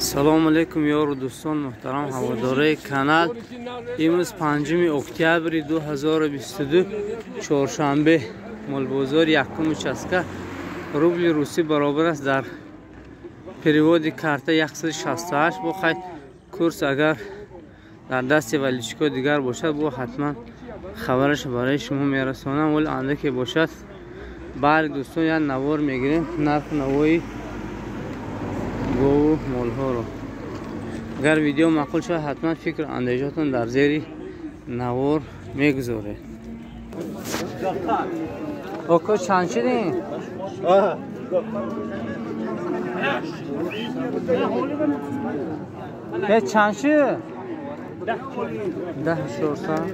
Салом алейкум ёру дӯстон муҳтарам ҳаводораи канал. Имрӯз 5 октябри 2022 чоршанбе, молбозори якум участка. Рубли русӣ баробар аст дар переводи карта 168. Бо хай курс агар дар дасти валичко дигар бошад, бо ҳатман хабараш барои шумо мерасонам. Вале андаке бошад баъд дӯстон як навор мегирем нарху навои гову молҳоро. Агар видео маъқул шавад, ҳатман фикру андешаатон дар зери навор мегузоред. Око чанд шудин? Чанд шуд? 10,400.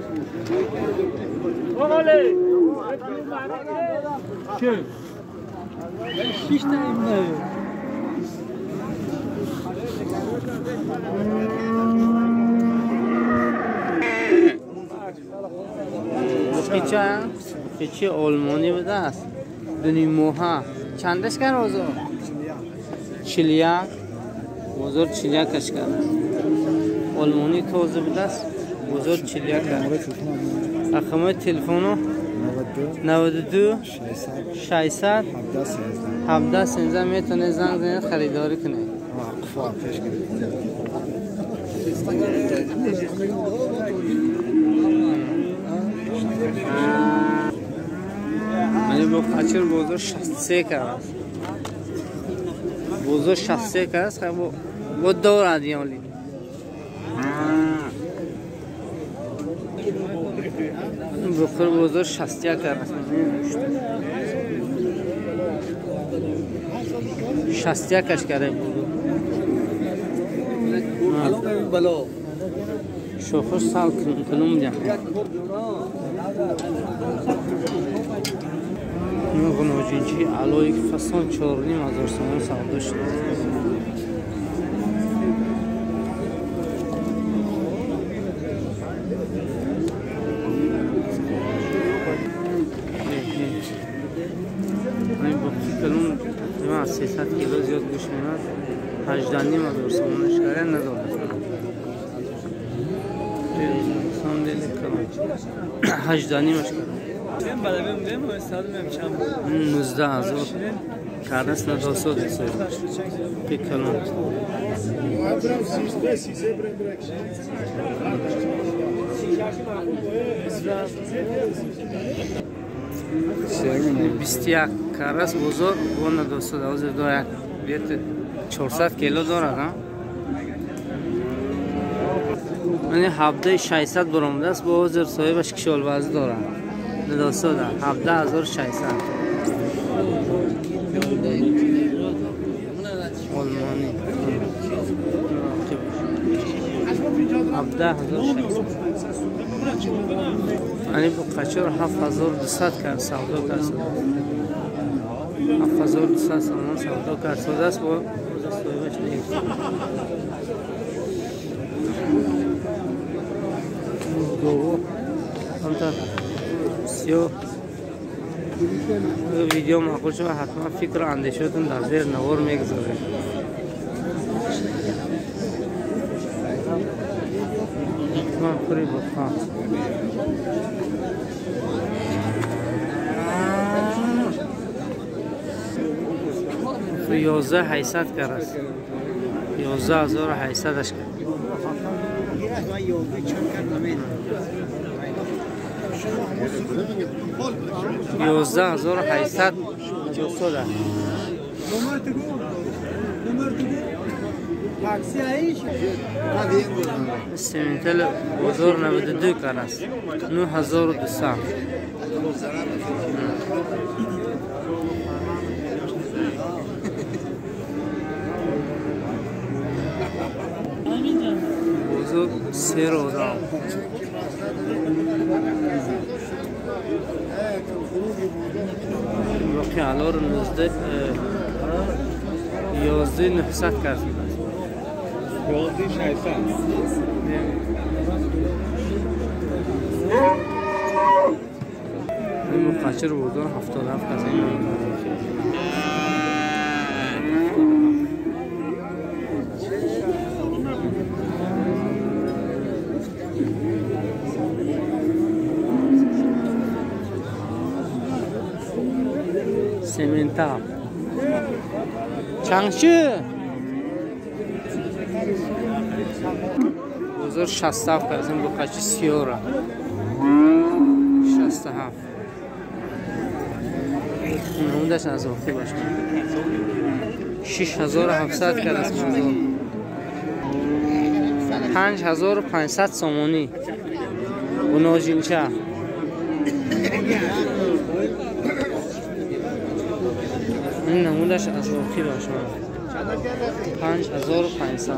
Печи олмонӣ будааст. Дуним моҳа. Чандаш кард бозор? 41. Бозор 41 кард. Олмонӣ тоза будааст. Бозор 41 кард. Рақамҳои телефону 92 600 17 13 метавонед занг занед, харидорӣ кунед. Мани бо қачир бозор 63 кард. Бозор 63 кард, хай бо дорад ёли. Бухор бозор 61 кард. 61 аш кард бозор. Шохош сал кунум дям. Ғуноҷинчи алои фасон 4,5 ҳазор сомон савдо шуд. Аз 300 кило зиёд гӯш мемад, 18,5 ҳазор сомонаш карда надод. 18,5 кард. 19,000 кардаст надосод ҳисобаш. Пикалон. 21 кардаст бозор бо надосод. Ҳозир до як бет 400 кило дорад, ҳа? Мани 17,600 баромадааст, бо ҳозир соҳибаш кишолвазӣ дорад. Надосода 17,600. Олмонӣ 17,600. Ани бо қачор 7,200 кард савдо кард. 7,200 сомон савдо кард содааст, бо ҳозир соҳибаш нест. Гову ҳамтар сиё. Видео маъқул шавад, ҳатман фикру андешаатон дар зери навор мегузоред. Ҳатман пури буха. 11,800 кард. 11,800 кард. 11,800 ҷосода. Сементал бозор 92 кард аст. 9,200. Бозор се роза. Боқи алор 11,900 кард. 11,600. Қачир бозор 77 кард. Сементал. Чанд ши? Бозор 67 аз ин буқачи сиёра. 67. Намудаш аз охир бошад. 6700 кард аст бозор. 5500 сомонӣ. Гуножинча. Ин намудаш аз охир бошад. 5500.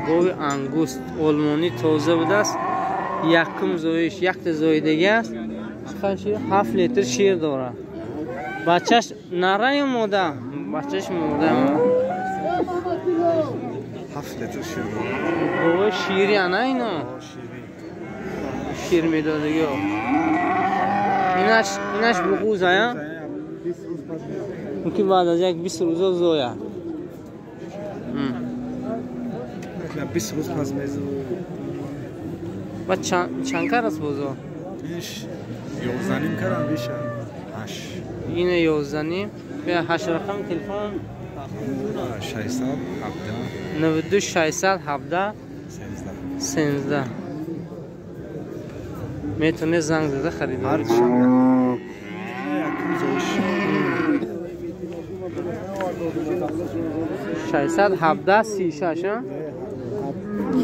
Гови ангуст олмонӣ тоза будааст. Якум зоиш, якта зоидагӣ аст. 7 литр шир дорад. Бачаш нара ё мода? Бачаш мода. 7 литр шир дорад. Гови шири ана ино? Шир медодагӣ. Инаш буғуз ая? Мумкин баъд аз як 20 рӯза зоя. 20 рӯз пас мезанад. Ба чанд кар аст бозор? Иш 11 карам биша. 8. Ина 11. Бия 8 рақами телефон 617 92 617 13. Метавонед занг зада харидорӣ. Ҳар шанбе. Якум зоиш. 617 36 а?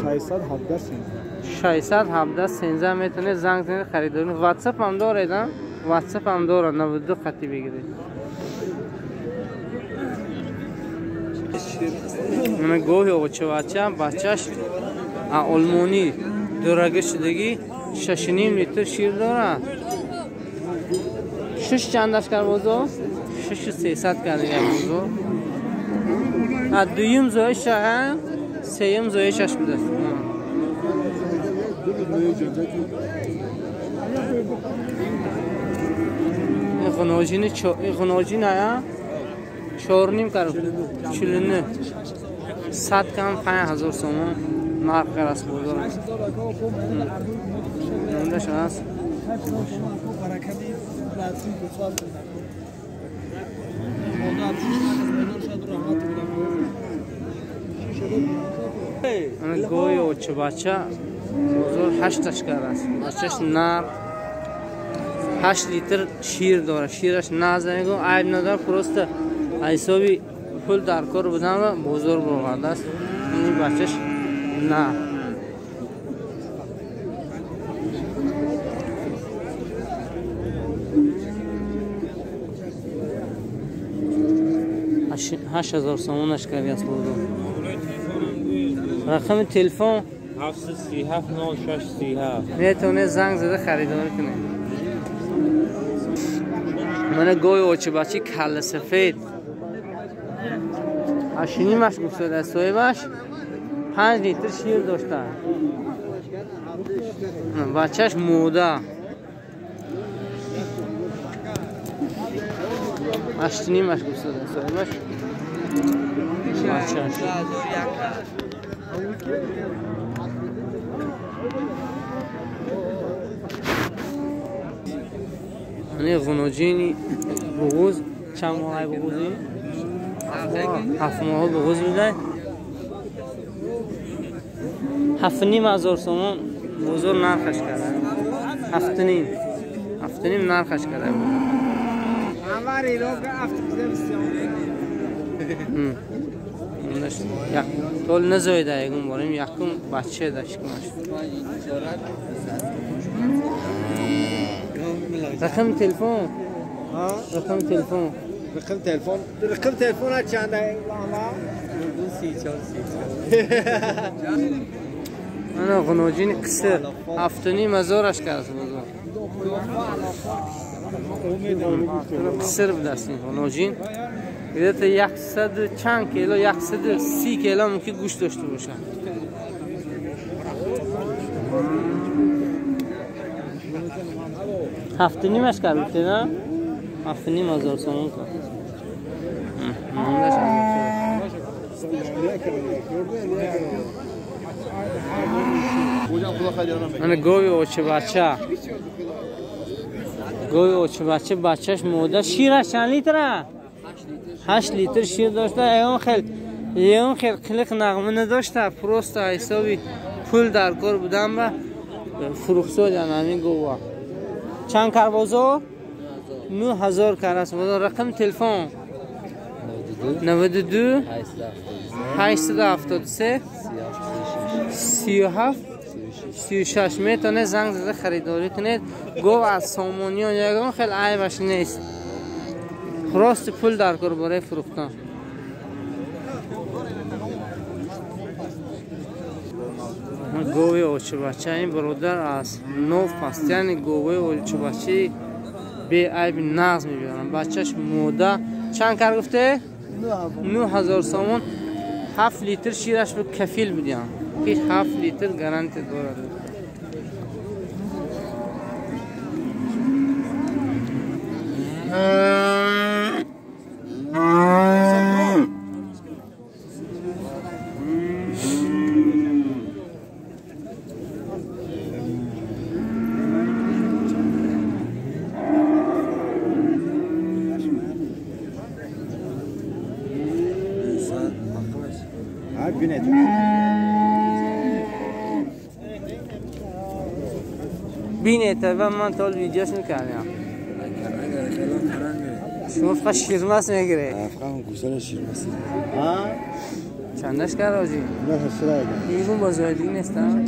617 13. 617 13 метавонед занг занед харидорӣ. WhatsApp ҳам доред, а? WhatsApp ҳам дорад, 92 хати бигиред. Мана гоҳи очавача, бачаш олмонӣ дурага шудагӣ 6.5 литр шир дорад. 6 чандаш кард бозор? 6300 кард бозор. Дуюм зоиш, сеюм зоишаш будааст. Ин ғуноҷин ая 4.5 кард, 49. 100 кам 5000 сомон нарх кард бозор. Намудаш аст. Гоҳи очабача бозор 8 кард аст. Бачаш нар 8 литр шир дорад. Шираш наза мегӯ, айб надорад, просто ҳисоби пул дар кор будан ва бозор баровардааст. Ин бачаш нар. Ҳашт ҳазор сомонаш кардааст бозор. Рақами телефон 737 0637. Метавонед занг зада харидорӣ кунед. Мана гоҳи очабачи калла сафед. 8.5 гуфтааст соҳибаш. 5 литр шир дошта. Бачаш мода. 8.5 гуфтааст соҳибаш. Бачаш. Ани ғуноҷини буғуз чанд моҳай буғузи? 7 моҳ буғуз будай. 7.5 ҳазор сомон бозор нархаш карда. 7.5. 7.5 нархаш карда. Тол назоида ягон борим, якум бача дашкмаш. رقم تلفن. رقم تلفن. رقم تلفن. رقم تلفن چند؟ 34 34. انا غنوجین قصر 7.5 هزارش کرد بازار. قصر بدست غنوجین. где-то 100 чанд кило, 130 кило мумкин гӯшт дошта бошад. 7.5 кард, на? 7.5 ҳазор сомон кард. Намундаш ана гови очибача. Гови очибача бачаш мода шираш чанд литра? 8 литр шир дошта. Ягон хел қилиқ нағма надошта. Просто ҳисоби пул дар кор будан ба фурӯхтодан ҳамин гова. Чанд карбозо? 9000 карас бозор. Рақами телефон 92 873 37 36. Метавонед занг зада харидорӣ кунед. Гов аз сомониён ягон хел айбаш нест. Просто пул дар кор барои фурӯхтан. Гови очибача. Ин бародар аз нов пастяни гови очибачи беайби нағз мебиёрам. Бачаш мода. Чанд кар гуфте? 9000 сомон. 7 литр шираш бу кафил будиям. Ки 7 литр гарантия дорад. بینه و من تا ویدیوش میکردم. شما فقط شیرمس میگیره. فقط گوساله شیرمس. چندش کرد آجی؟ ایگون بازار دیگه نیستم؟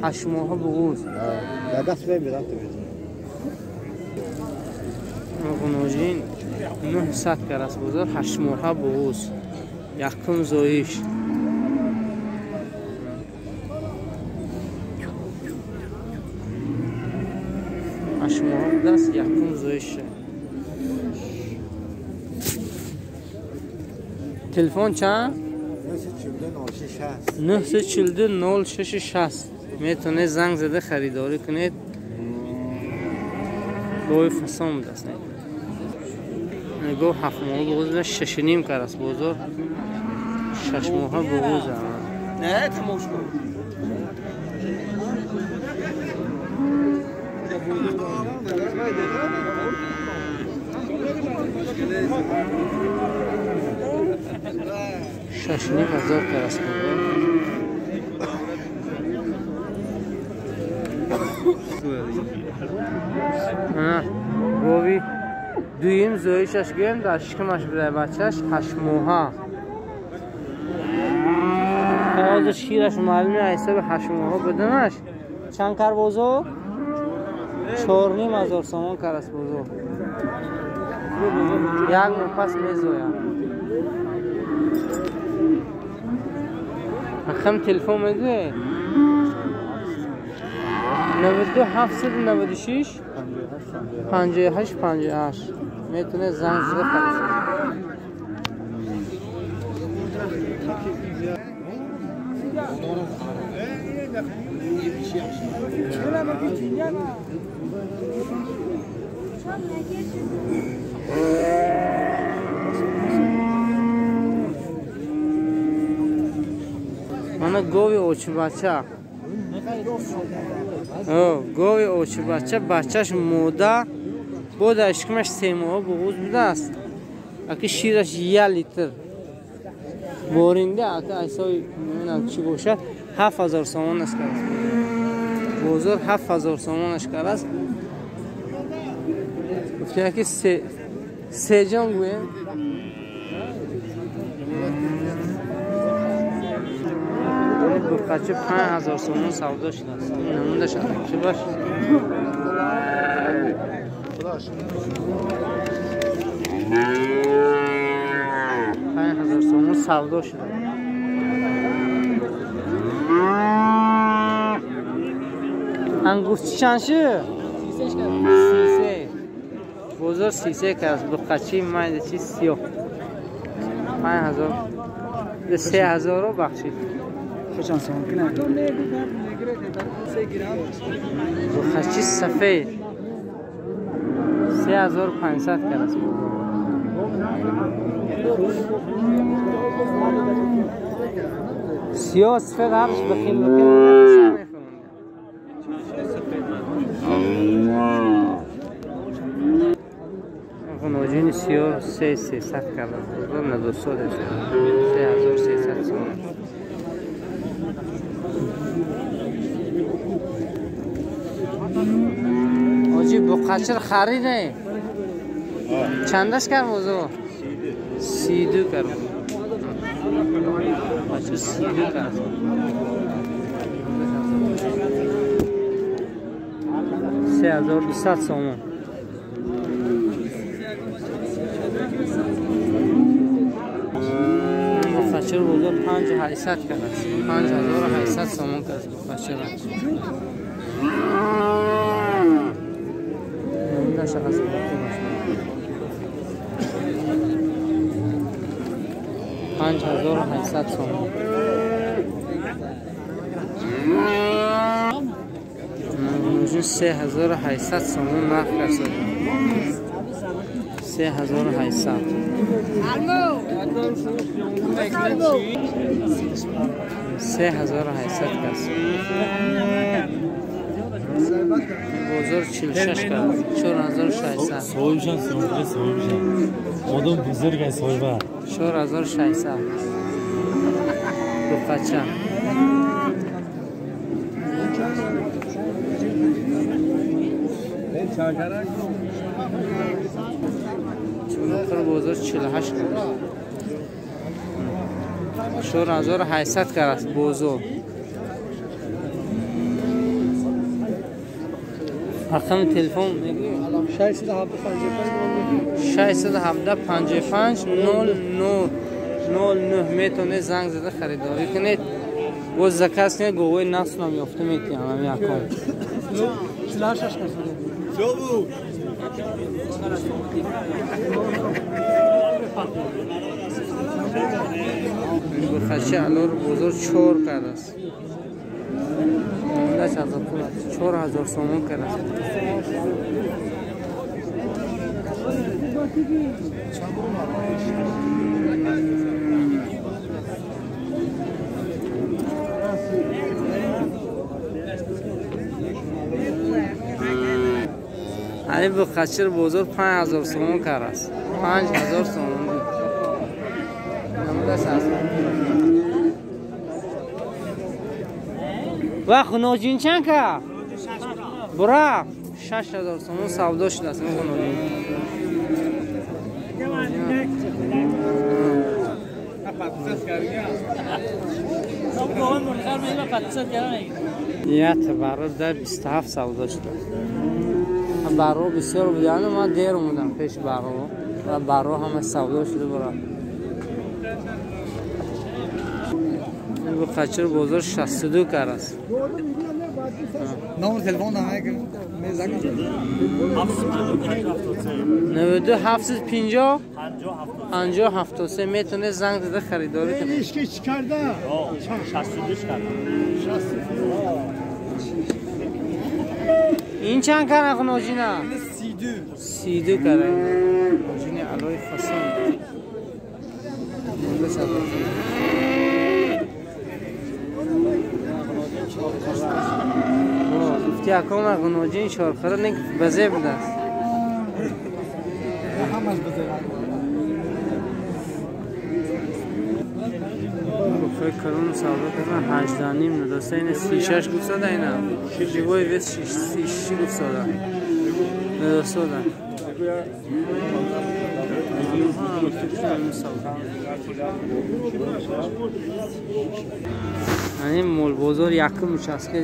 8 ماه بغوز. دست ببینم تو بزن. قنوجین 900 کرد بازار 8 ماه بغوز. یکم زایش. Даст якум зоиша. Телефон чанд? 942 06 60. Метавонед занг зада харидорӣ кунед. Гови фасон будаст. Гов 7 моҳа буғуз 6.5 караст бозор. 6 моҳа буғуз. Не, тамош кун. Шаш ним ҳазор караст бозор. Гови дуюм зоишаш гӯем дар шикамаш буда бачаш 8 моҳа. Ҳозир шираш маълуми ҳисоби 8 моҳа буданаш. Чанд кар бозор? 4.5 ҳазор сомон караст бозор. Як моҳ пас мезоям. Рақами телефон мегӯе? 92 796 58 58. Метавонед занг зада харид. Мана гови очибача. Гови очибача бачаш мода бода шикамаш 3 моҳа буғуз будааст. Аки шираш 1 литр. Боринда ака ҳисоби намедонам чӣ бошад 7000 сомон аст караст. Бозор 7000 сомон аш караст. Гуфтем ки се ҷон гӯем. Буқачи 5000 сомон савдо шудааст. Намундаш чӣ бош? 5000 сомон савдо шуда. Ангушти чанд шуд? 33. Бозор 33 кард. Буқачи майда чи сиёҳ. 5000 3000 бахшид. Буқачи сафед 3500 кард. Бозор. سیاه سفید هرش بخیل بخیل. غناجین سیاه 3300 کرده بازار ندوستاد است. 3300 سومان. آجی بقچر خریده چندش کرد بازار؟ 32 کرد. بچه 32 کرد. 3200 سومان. بخچر بازار 5800 کرد. 5800 سومان کرد بخچر. 5800 سومان. 3800 سومان نرخ کرد. 3800. 3800 کرد. بازار 46 کرد. 4600. صاحبشان صاحبشان آدم بزرگ صاحبه. 4600. بقچه. چون بازار 48 کرد. 4800 کرد بازار. رقم تلفن میگی؟ 617 55 09 09 میتونه زنگ زده خریداری کنید. باز زکاس نه گوه نسل هم یافته میتیم هم یکم. بخچه الان بازار 4 کرده است. 4000 سومان کرده است. علی بخچر بازار 5000 سومان کرده است. 5000 سومان. و خنوجین چند که؟ برا 6000 سومان سودا شده است. خنوجین یه تبرو در 27 سودا شده. برو بسیار بودن ما دیر اومدم پیش برو و برو همه سودا شده. برا بخچر بازار 62 کرد است. نمبر تلفن 92 750 50 73 میتونه زنگ زده خریداری کنه. ایش که چی کرده؟ 62 کرده. این چند کرده خنوجینا؟ 32 کرده. خنوجین علای فسان. گفتی اکام غنوجین شارخره نک بزه بوده است. همش بزه. بخوای کرون سودا کردن 18.5 نداسته. اینه 36 گفت ساده. اینه جیوای ویس 36 گفت ساده نداسته. این مول بازار یکم участка.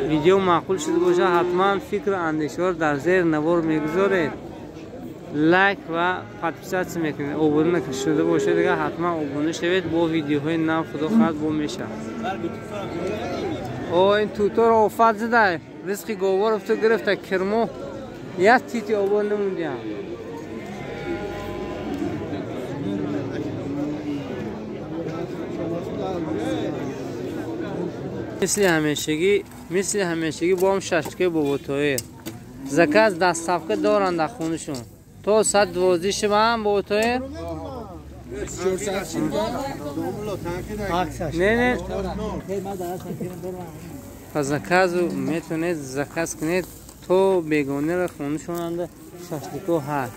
ویدیو معقول شده باشه حتما فکر و اندیشه در زیر نوار میگذارید. لایک و подписаться میکنید. обуна شده باشه دیگه حتما обуна شوید. با ویدیوهای نو خدا خواهد با میشه. او این توتو رو افت زده. رزقی گوار تو گرفته کرمو یک تیتی آبان نموندیم. مثل همیشگی با هم ششکه بابا طاهر. زکاز دستفقه دارن در خونشون. То 112 шимам бо тоир? Не, не. По заказу метавонед заказ кунед то бегонеро хонашонанда шашлико ҳаст.